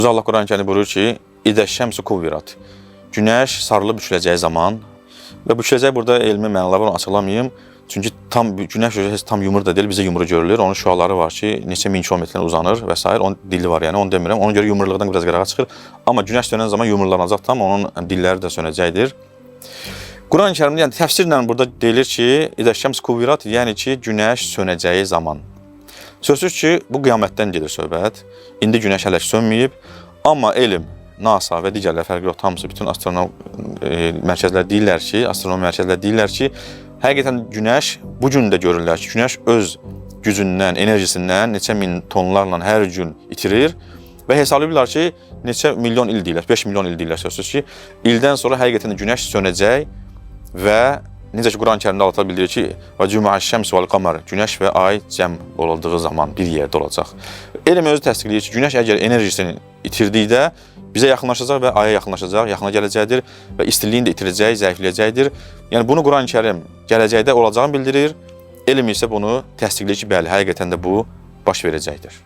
Allah Quran-ı Kərimdə buyurur ki, İdə şəmsu kuvvirat. Günəş sarılıb büküləcəyi zaman və büküləcək burada elmi mənalar var, onu açıqlamayım. Çünki tam günəş heç tam yumru da deyil, bizə yumru görülür. Onun şüaları var ki, neçə min kilometrdən uzanır və sair. Onun dili var, yəni onu demirəm. Ona görə yumruluqdan biraz qırağa çıxır. Amma günəş sönən zaman yumrulanacaq tam, onun dilləri də sönəcəkdir. Quran-ı Kərimdə, yəni təfsirlə burada deyilir ki, İdə şəms kuvvirat, yəni ki, günəş sönəcəyi zaman. Sözsüz ki, bu qiyamətdən gedir söhbət. İndi günəş hələ ki sönməyib, amma elm, NASA və digərlər fərqi yox, hamısı bütün astronom mərkəzlər deyirlər ki, astronom mərkəzlər deyirlər ki, həqiqətən günəş bu gün də görürlər ki, günəş öz gücündən, enerjisindən neçə min tonlarla hər gün itirir və hesablayırlar ki, neçə milyon il deyirlər, 5 milyon il deyirlər sözsüz ki, ildən sonra həqiqətən də günəş sönəcək və necə ki Quran-ı Kərimdə Allah bildirir ki, və cümə şəms vəl qamar, günəş və ay cəm olunduğu zaman bir yerdə olacaq. Elm özü təsdiqləyir ki, günəş əgər enerjisini itirdikdə bizə yaxınlaşacaq və aya yaxınlaşacaq, yaxına gələcəkdir və istiliyini də itirəcək, zəifləyəcəkdir. Yəni bunu Quran-ı Kərim gələcəkdə olacağını bildirir. Elm isə bunu təsdiqləyir ki, bəli, həqiqətən də bu baş verəcəkdir.